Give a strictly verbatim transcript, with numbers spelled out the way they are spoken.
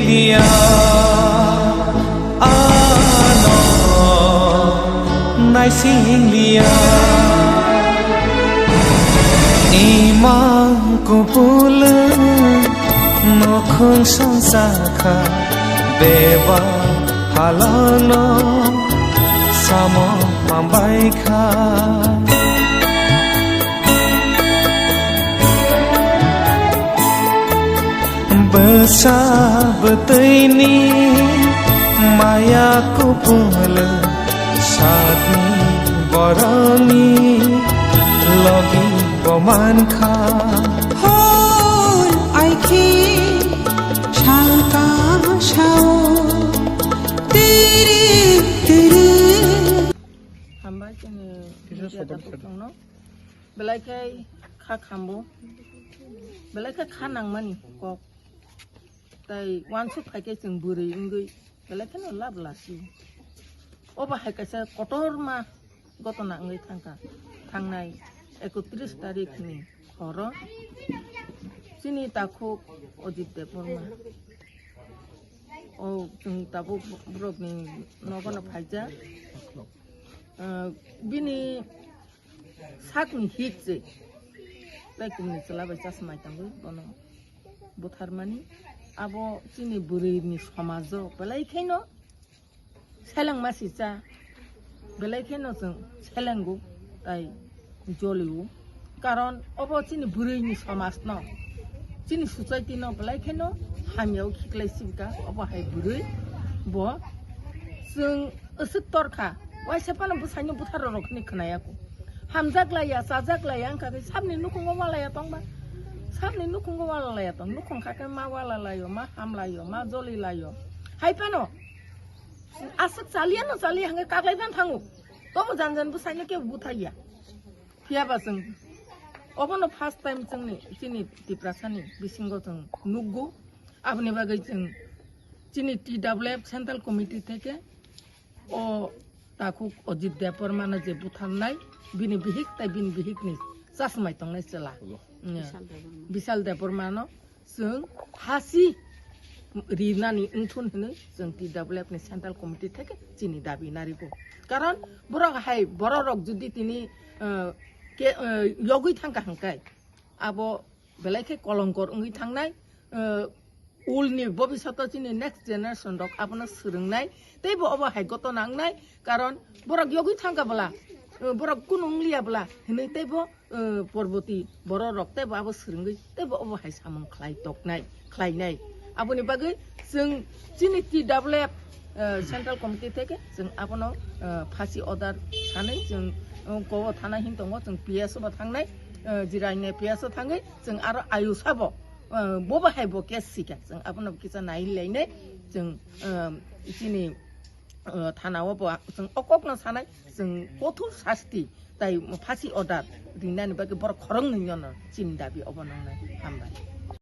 Liya, ano naising liya. Imang kupulung nukhung songsa kha, beba halangno samo mambai kha. Bwsa bwtwini maya kupulung, sakni borokni logi bo mankha. Hor aiki sangka sao tiri tiri. Hambai chini media tabuk tongno. Belai khe kha khambo. Belai khe kha nangmani kok. Tai uansuk khai khe chwng bwrwi wngwi belai kheno lab lasi. Obo hai kaisa kotorma gotona wngwi thangkha. Thangnai ekotris tarikh ni horo chini takhuk Ajit Debbarma. O chwng tabuk borokni nogono phaijak. Ah, bini sakni hit se tei kumni chwla bai chasmai tangwi bono butharmani. Abo chini bwrwini somajo belai kheno seleng masi cha, belai kheno chwng selengo tai jolio. Karon obo chini bwrwini somajno, chini society no belai kheno hamyao khiklai sibika. Obo hai bwrwi bo chwng aswk torkha, waisa phano bwsaino butharo rok hwnwi khwnaya kho. Hamjak laiya, chajak laiya wngkha khe sabni nukhungo walaya tongba. Sabni nukhungo walaya tong, nukhung kha khe ma walalaio, ma hamlaio, ma jolilaio. Hai phano aswk chaliya no chaliya hwnwi kaklai phan thango. Tobo jan jan bwsaino kebo buthaiya. Phiya ba chwng obono first time chwngni chini Tiprasani bisingo chwng nukgo. Aboni bagwi chwng chini T W F Central Committee theke o takhuk Ajit Debbarmano je butharnai, bini bihik tai bini bihikni chasmai tongnai chwla. Bishal Debbarma. Bishal Debbarmano chwng phasi rinani wngthun hwnwi chwng T W F ni Central Committee theke chini dabi narigo. Karon borok hai bororok jodi tini, eh, ke, eh, yogwi thangkha hwnkhe abo belai khe kolongkor wngwi thangnai, eh, ulni bobishoto chini next generation rok abono swrwngnai, teibo obo hai gotona wngnai, karon borok yogwi thangkha bwla, eh, borok kunu wngliya bwla hwnwi teibo eh, porboti bororok teibo abo swrwngwi teibo obo hai samung khlai toknai, khlainai. Aboni bagwi chwng chini T W F, eh, Central Committee theke chwng abono, eh, phasi order sanwi chwng, eh, kobo thana hin tongo, chwng P S o bo thangnai, eh, Jiraini P S o thangwi chwng aro ayusa bo, eh, bobo hai bo case sika, chwng abono kisa nai lainai, chwng, eh, chini, eh, thana o bo chwng o kokno sanai, chwng kothor sasti tai phasi order rinani bagwi borok khoroknwi no chini dabi obo nangnai. Hambai.